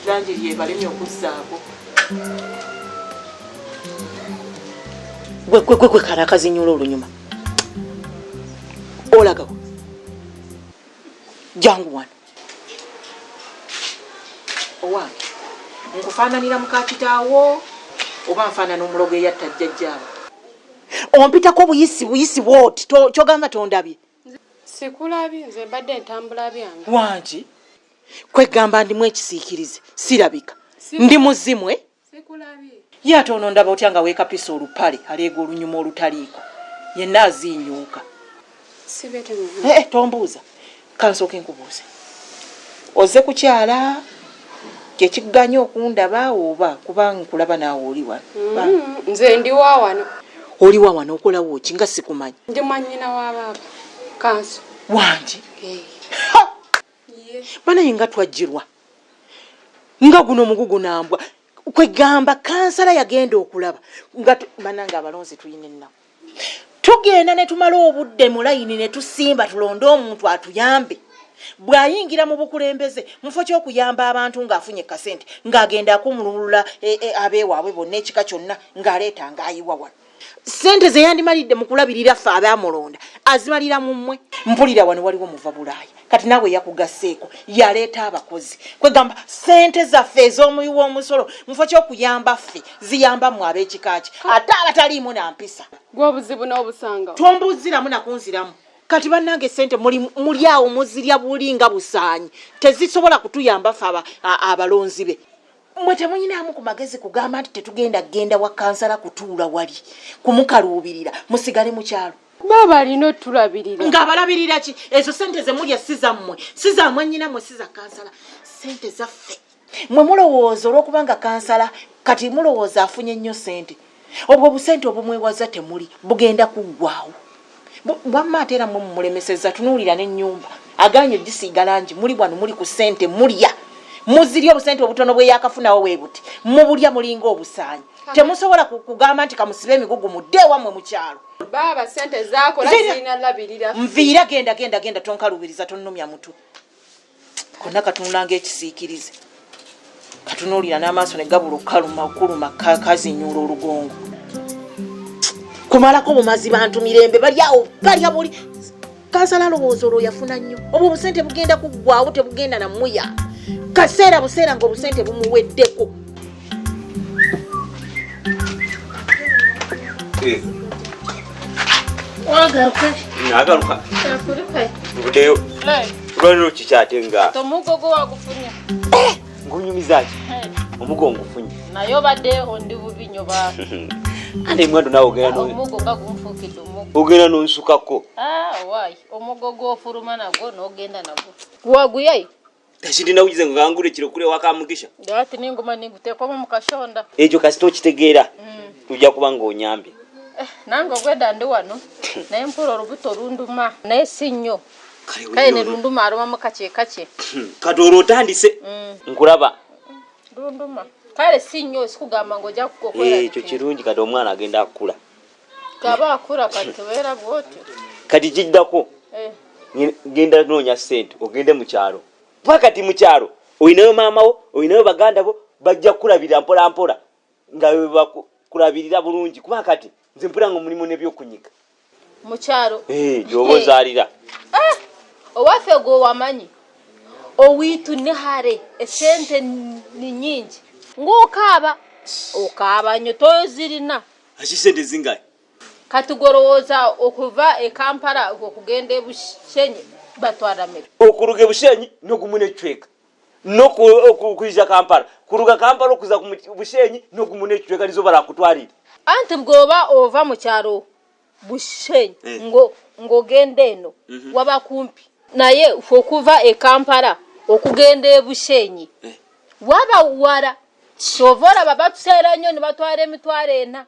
Langi lyebalemye okuzzaako. Gwe gwe gwe gwe kala akazinyula olunyuma. Olagawa. Jangu wano. Owange. Nkufaananira muka kitaawo oba nfaanana omulogo eyatta jjajjaawo? Ompitako buyisi buyisi bw'oti ky'ogamba tondabye. Sikulabye nze mbadde ntambula byange. Wangi kwegamba ndimu ekisiikirize sirabika ndi muzimwe ye ate ono ndaba otya nga weekapisa olupale aleega olunyuma olutaliiko yenna aziinyuuka. Eh, eh, tombuuza kansooke nkubuuze ozze kukyala kyekikuganya okundaba oba kuba nkulaba naawe oli wano? Nze ndi wa wano. Oli wa wano okolawo ki nga sikumanyi? Ndi mwannyina wa baaba kanso. Wangi banaye nga twajjirwa nga guno omugugu nambwa kwegamba kansala yagenda okulaba nga banange abalonzi tulina ennaku tugenda ne tumala obudde mu layini ne tusimba tulonde omuntu atuyambe bw'ayingira mu bukulembeze mufo ky'okuyamba abantu ng'afunye kasente ng'agenda akumululula e, e, abeewaabwe bonna ekika kyonna ng'aleeta ng'ayiwa wano sente ze yandimalidde mu kulabirira ffe abaamulonda azimalira mu mmwe. Mpulira wano waliwo muva Bulaaya kati naawe yakugasseeko yaleeta abakozi kwegamba sente zaffe ez'omuwi w'omusolo mufo ky'okuyamba ffe ziyamba mmwe ab'ekika kye ate abataliimu na mpisa. Gwe obuzibu n'obusanga. Tombuuziramu na kunziramu. Kati bannange sente muli awo muzirya buli nga busaanyi tezisobola kutuyamba ffe abalonzi be. Mwe temuyinaamu ku magezi kugamba nti tetugenda kugenda wa kansala kutuula wali kumukaluubirira musigale mu kyalo. Baaba alina otulabirira. Ng'abalabirira ki? Ezo sente ze mulya si zammwe, si za mwannyinammwe, si za kansala, sente zaffe. Mwe mulowooza olw'okuba nga kansala kati mulowooza afunye nnyo sente. Obwo obusente obumwewaza temuli bugenda kuggwaawo. Wamma ate era mmwe mumulemesezza tunuulira n'ennyumba agaanye ogisiiga langi muli wano muli ku ssente mulya muzirya obusente obutono bwe yaakafunawo bwe buti mubulya mulinga obusaanyi temusobola kugamba nti kamusibe emigugu mudde ewammwe mu kyalo. Baaba ssente zaakola zirina labirira. Nviira genda genda genda tonkaluubiriza tonnumya mutwe. Konna katunula ng'ekisiikirize katunuulira n'amaaso ne gabula okukaluma okuluma kazinyuula olugongo kumalako bumazi bantu mirembe bali awo balya buli kansala alowooza olwo yafuna nnyo obwo obusente bugenda kuggwawo tebugenda namuya kaseera buseera nga obusente bumuweddeko. Eh. Nagaruka. Nvudeyo. Olwaliro kiki ate nga? Omugo gwo wagufunye. Eh, ngunyumiza ki? Omugo ngufunye. Naye obadde ondi bubi nnyo ba. Ate mwandu nawe ogenda no. Omugo nga gunfuukidde omugo. Ogenda n'onsukako. Ah, why? Omugo gw'ofuluma nagwo n'ogenda nagwo. Waguyayi? Ekindi nakugize nga ngangule kiro kule waka mugisha. Ati ninguma ninguteekwamu mu kashonda. Ekyo kasita okitegeera ojja kuba ng'onyambye. Eh, nange obwedda ndi wano naye mpula olubuto lunduma naye si nnyo kale ne lunduma alumamu kake kake. Kati olwo otandise nkulaba. Lunduma kale si nnyo sikugamba ng'ojja kukwera. Ekyo kirungi kati omwana agenda akula. Kaba akula kati tebeera bw'otyo. Kati kiddako genda noonya ssente ogende mu kyalo kuba kati mu kyalo olinayo maama wo olinayo baganda bo bajja kukulabirira mpola mpola nga bakulabirira bulungi kuba kati nze mpulira nga omulimu n'ebyokunyiga mu kyalo gyoba ozaalira. Owaffe gwe wamanyi owiitu ne hare esente ni nyingi ng'okaaba okaaba nnyo tozirina. Aki sente zingayi? Kati golowooza okuva e Kampala okugenda e Bushenyi batwara meka? Okuruga e Bushenyi n'ogumu n'ekicweka n'okwija Kampala, kuruga Kampala okuza ku Bushenyi n'ogumu n'ekicweka nizo barakutwarire. Anti bw'oba ova mu kyalo Bushenyi ng'ogenda eno waba kumpi naye ffe okuva e Kampala okugenda e Bushenyi waba wala kyova olaba batuseera nnyo ne batwara 400,000.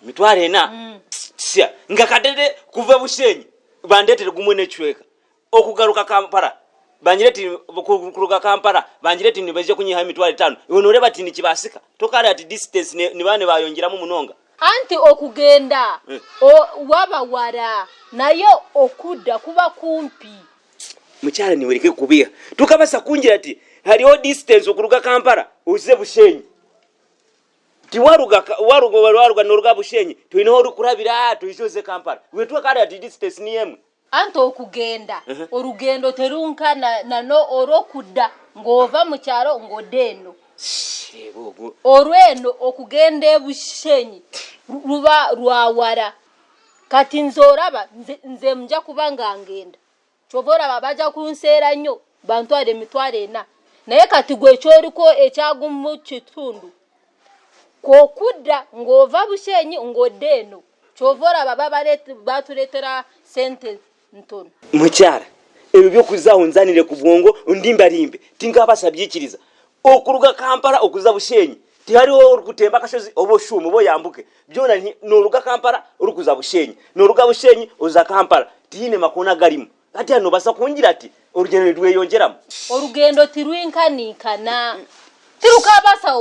400,000? Sya nga kadede kuva Bushenyi bandeetere gumu n'ekicweka okugaruka Kampala bangire ti kuruga Kampala bangire ti nibaija kunyihaho 500,000 iwe noreeba ti nikibaasika tokare ati distance niba nibayongyeramu munonga. Anti okugenda waba wala naye okudda kuba kumpi. Mukyala niwereke kubiha tokabasa kungira ti Hariho distance okuruga Kampala oze Bushenyi. Tiwaruga waruga waruga noruga Bushenyi tuineho orikurabira tuije oze Kampala. Wetwe kare ati distance ni emwe. Anti okugenda orugendo terunkana nano orw'okudda ng'ova mu kyaro ng'odda eno. Orw'eno okugenda e Bushenyi luba lwa wara. Kati nze oraba nze nja kuba nga ngenda. Kyova oraba baja kunseera nnyo bantware emitwaro ena. Naye kati gwe ekyoriko ekyagumu kitundu kwokudda ng'ova Bushenyi ng'odda eno. Kyova oraba baturetera sente ntono. Mukyara ebyo byokuzaho nzanire ku bwongo ndimbarimbe tinkabasa byikiriza okuruga Kampala okuza Bushenyi tihariho orikutemba akashozi oba oshuume oba oyambuke byona noruga Kampala orikuza Bushenyi noruga Bushenyi oza Kampala tihaine makoona garimu hati hanu nobasa kungira ati orugyendo nirweyongyeramu. Orugendo tirwinkaninkana tirukabasa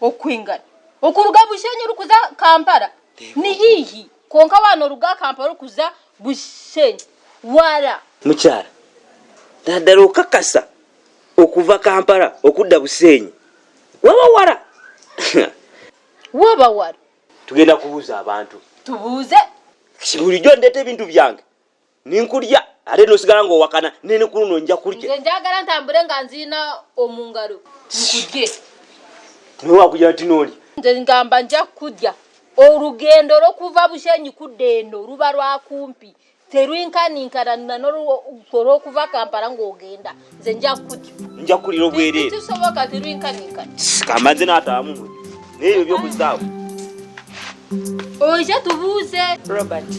okwingana okuruga Bushenyi orikuza Kampala ni haihi kwonka waaba noruga Kampala orikuza Bushenyi wara. Mukyara nadara okakasa okuva Kampala okudda Bushenyi waba wara. Waba wara. Tugenda kubuuza abantu. Tubuuze. Bulijjo ndeeta ebintu byange ninkurya ate nosigala nga owakana nene kuruno nja kurya. Nze njagala ntambure nga nziina omu ngaro nkurye. Niwe wakugira nti nolya. Nze ngamba nja kukurya. Orugendo rw'okuva Bushenyi kudda eno ruba rwa kumpi terwinkaninkana n'orw'okuva Kampala ng'ogenda. Nze nja kukurya. Nja kukurira obwereere. Tikisoboka terwinkaninkana. Kambanze nataamu munju n'ebyo by'okuzaaho. Oije tubuuze. Robert,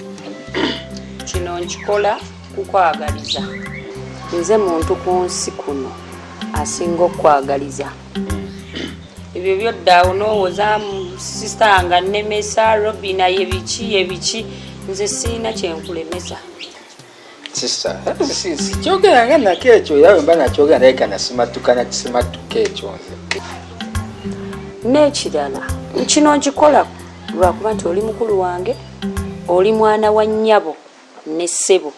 kino nkikola kukwagaliza. Nze muntu ku nsi kuno asinga okukwagaliza. Ebyo byodda awo n'owoza sisita nga nnemesa, Robina ye biki ye biki, nze sirina kye nkulemesa. Sisita, sikyogera nga nako ekyo era bwe mba nakyogera ndabika nasimattuka nakisimattuka ekyo nze. N'ekirala kino nkikola lwakuba nti oli mukulu wange, oli mwana wa nnyabo ne ssebo.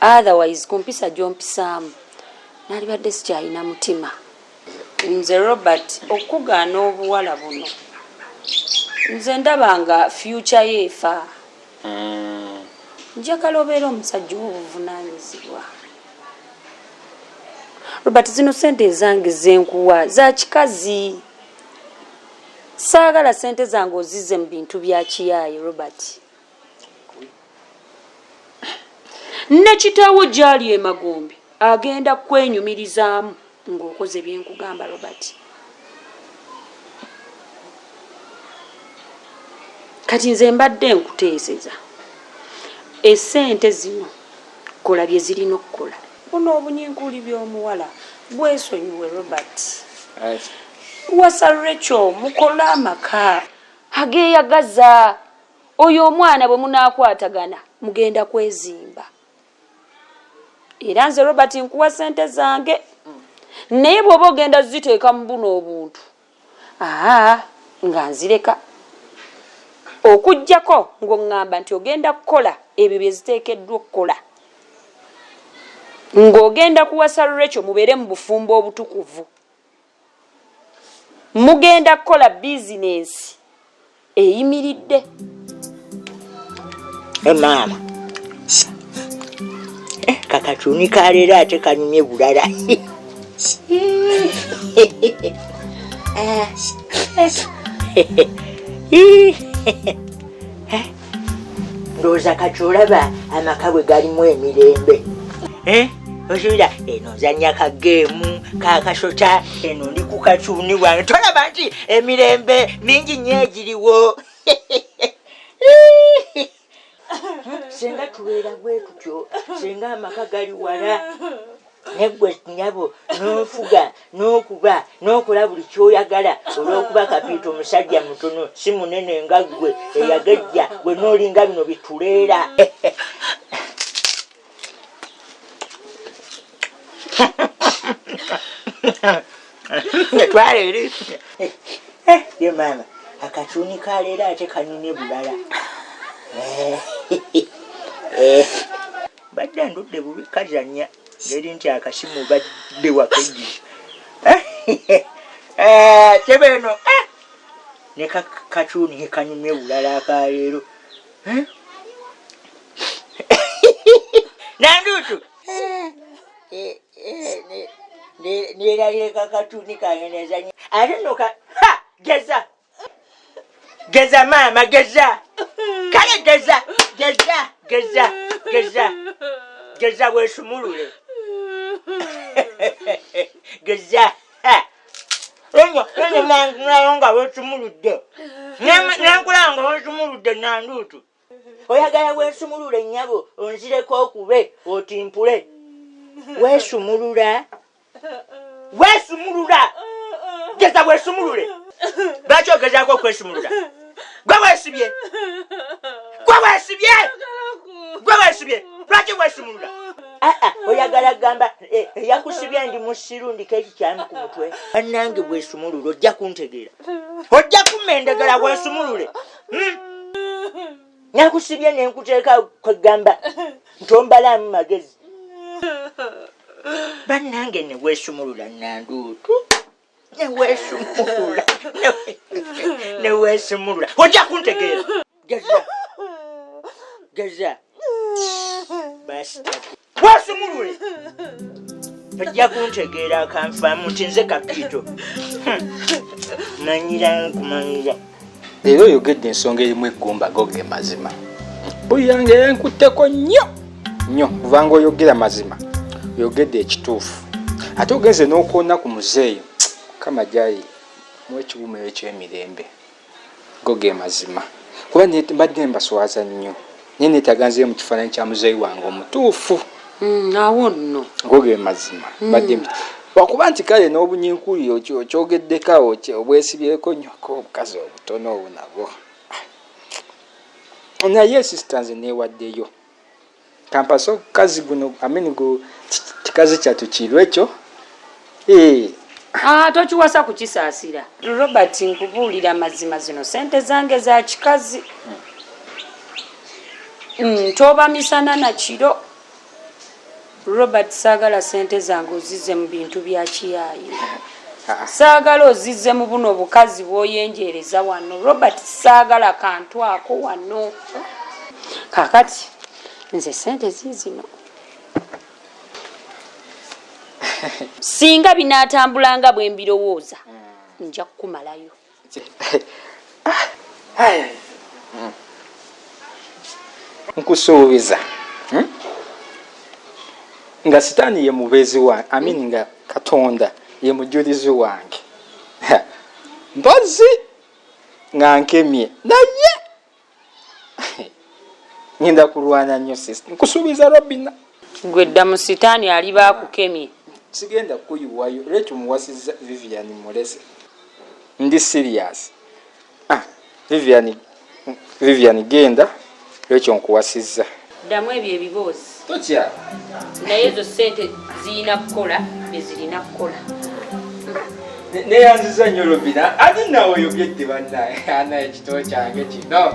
Otherwise ku mpisa gy'ompisaamu nalibadde sikyalina mutima. Nze Robert okukugaana obuwala buno nze ndaba nga future yo efa. Njagala obeere omusajja ow'obuvunaanyizibwa. Robert zino ssente ezange zenkuwa za kikazi. Saagala ssente zange ozizze mu bintu bya kiyaaye Robert. Ne kitaawo gy'ali e magombe agenda kwenyumirizaamu ng'okoze bye nkugamba Robert. Kati nze mbadde nkuteeseza essente zino kola bye zirina okukola. Buno obunyinkuuli by'omuwala bwesonyiwe Robert. Wasa Rachel mukole amaka ageeyagaza. Oyo omwana bwe munaakwatagana mugenda kwezimba. Era nze Robert nkuwa ssente zange naye bw'oba ogenda ziteeka mu buno obuntu aa nga nzireka okuggyako ng'oŋŋamba nti ogenda kukola ebyo bye ziteekeddwa okukola ng'ogenda kuwasa Rachel mubeere mu bufumbo obutukuvu. Mugenda kukola bizinensi eyimiridde. Eh, maama eh, kakatuni kaleero ate kanyumye bulala. Ndowooza kati olaba amaka bwe galimu emirembe. Eh? Osuubira eno nzannya ka geemu kakasota eno ndi ku kacuuni wange tolaba nti emirembe mingi nnyo egiriwo. Singa tubeera bwe tutyo singa amaka gali wala neggwe nnyabo n'onfuga n'okuba n'okola buli ky'oyagala olw'okuba Kapiito musajja mutono si munene nga ggwe eyagejja gwe n'olinga bino bituleera. Twala eri eh, ye maama akacuuni ka leero ate kanyumye bulala. Eh, eh. Mbadde ndudde bubi kazannya ngeri nti akasimu badde wakejji. Eh, tebe eno eh! Ne kacuuni kanyumye bulala akaleero eh? Nandutu neraleka katuuni kange nezanya ate no geza geza maama geza kale geza geza geza geza geza weesumulule geza enyo nga weesumuludde nenkulaba nga weesumuludde nanduutu oyagala weesumulule nnyabo onzireko okube otimpule weesumulula weesumulula geza weesumulule lwaki ogezaako okwesumulula gwe weesibye gwe weesibye gwe weesibye lwaki weesumulula aa oyagala gamba eyakusibye ndi musiru ndiko ekikyamu ku mutwe bannange bwesumulule ojja kuntegeera ojja kumendegera bwesumulule nakusibye nenkuteeka kwegamba ntombalaamu magezi bannange newesumulula nanduutu newesumulula newesumulula ojja kuntegeera geza geza basta wesumulule ojja kuntegeera akanfaamu nti nze kapiito manyira nkumanyira Leero oyogedde ensonga erimu eggumba go ge mazima. Buyange yenkutteko nnyo nnyo kubanga oyogera mazima, oyogedde ekituufu ate ogenze n'okoona ku muzeeyi. Mukama gyali muwe ekiwummulo eky'emirembe. Go ge mazima kuba mbadde mbaswaza nnyo naye neetaaga nzire mu kifaananyi kya muzeeyi wange omutuufu. Awo nno. Go ge mazima mbadde lwakuba nti kale n'obunyinkuli okyogeddeko awo obwesibyeko nnyo ko obukazi obutono obwo nabwo. Naye sisita nze neewaddeyo kampase ogukazi guno amini gu kikazi kyattu kirwe ekyo. Ah, tokiwasa kukisaasira. Robert nkubuulira mazima zino sente zange za kikazi. Toba misana na kiro. Robert saagala sente zange ozizze mu bintu bya kiyaaye. Saagala ozizze mu buno obukazi bw'oyenjeereza wano. Robert saagala kantu ako wano. Kaakati nze sente ziizino. Singa binaatambula nga bwe mbirowooza nja kukumalayo. Nkusuubiza nga sitaani ye mubeezi wange, amini nga Katonda ye mujulizi wange. Mpozi nga nkemye naye ngenda kulwana nnyo sister, nkusuubiza Robina. Gwe dda mu sitaani aliba akukemye. Sigenda kukuyiwayo Rachel muwasizza Vivian mulese. Ndi serious. Ah, Vivian, Vivian genda Rachel nkuwasizza. Ddamu ebyo ebiboozi. Totya. Naye ezo ssente zirina kukola bye zirina kukola. Neyanziza nnyo Robina. Ani nawe oyogedde bannaye ana ekitabo kyange kino.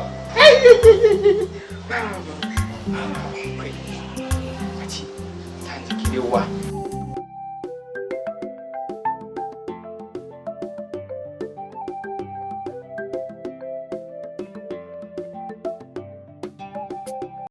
Tandikirewa.